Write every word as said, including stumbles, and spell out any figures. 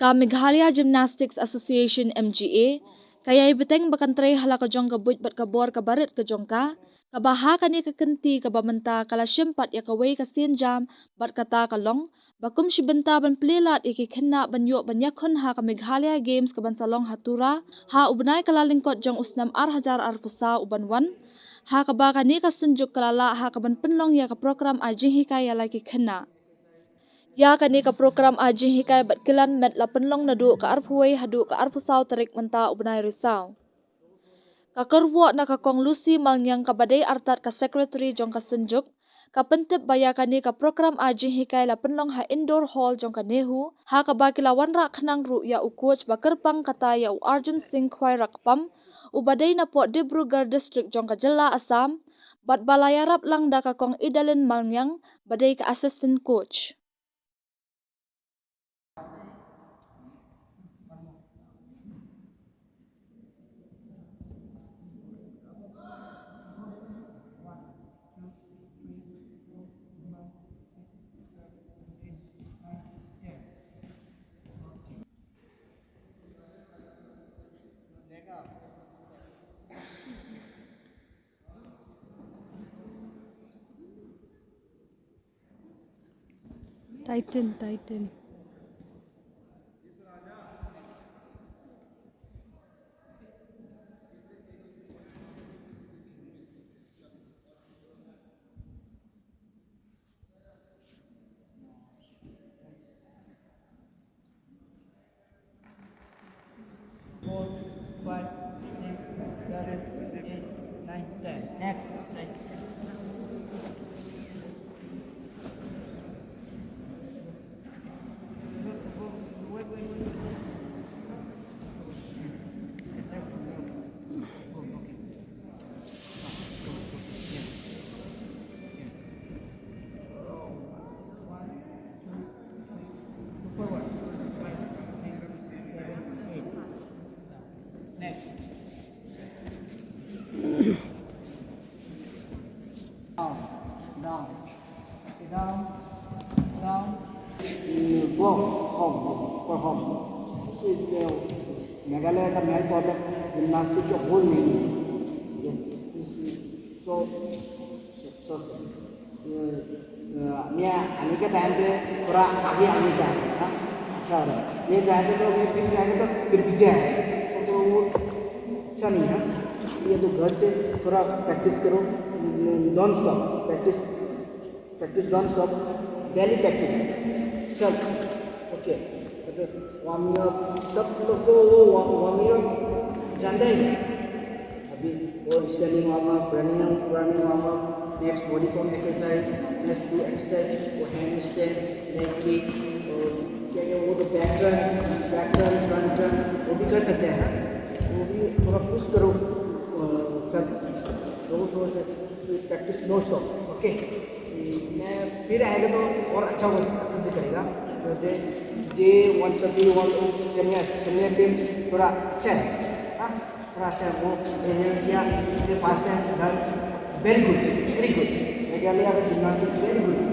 Ka Meghalaya Gymnastics Association, M G A, ka ïai bteng ba kan trei ha la ka jong ka buit bad ka bor kaba rit ka jong ka, kaba ha kane ka kynti kaba mynta ka la shim pat ïa kawei ka sienjam, bad kata ka long ba kum shi bynta ban plie lad ïa ki khynnah ban ïoh ban ïakhun ha ka Meghalaya Games kaban sa long ha Tura ha u bnai Kyllalyngkot jong u snem ar hajar arphew saw uban wan, ha kaba kane ka synjuk ka la lah ha kaban pynlong ïa ka prokram ai jinghikai ïa la ki khynnah. Ïa kane ka prokram ai jinghikai bad kylliang met la pynlong naduh ka arphew wei haduh ka arphew saw tarik mynta u bnai Risaw. Ka kyrwoh na ka Kong Lucy Malngiang, kaba dei artat ka secretary jong ka synjuk, ka pyntip ba ïa kane ka prokram ai jinghikai la pynlong ha indoor hall jong ka NEHU, ha kaba ki la wanrah khnang ruh ïa u coach ba kyrpang, kata ïa u Arjun Singh Khwairakpam, uba dei na poh Dibrugarh District jong ka jylla Assam, bad ba la ïarap lang da ka Kong Idalin Malngiang, ba dei ka assistant coach. Tighten, tighten. Four, five, six, seven, eight, nine, ten. Next. Side. Down, down, down. Go home, go home. Meghalaya का main problem gymnastic का होल नहीं है। So, so, so, मैं आने के टाइम पे थोड़ा आगे आने का है, हाँ? अच्छा हो रहा है। ये टाइम पे तो मैं फिर जाएंगे तो फिर पीछे है, तो, तो वो अच्छा नहीं है। ये तो घर से थोड़ा प्रैक्टिस करो, non stop practice. Practice don't stop, daily practice. चल, ओके। वार्मिंग अप, सब लोग तो वो वार्मिंग अप जानते ही हैं। अभी वो standing warm up, running, running warm up, next body form exercise, next two exercise, वो हैंड स्टैंड, लेग किक, और क्या क्या, वो तो back turn, back turn, front turn, वो भी कर सकते हैं ना। वो भी थोड़ा पुश करो, सर, जोर शोर से। Practice non stop, okay? मैं फिर आएगा तो और अच्छा हो, अच्छे से करेगा। Today, today one thirty, one senior, senior team थोड़ा अच्छा है, हाँ, थोड़ा अच्छा है। वो ये किया, ये फास्ट है, done, very good, very good. Meghalaya का जिम्नास्टिक वेरी गुड।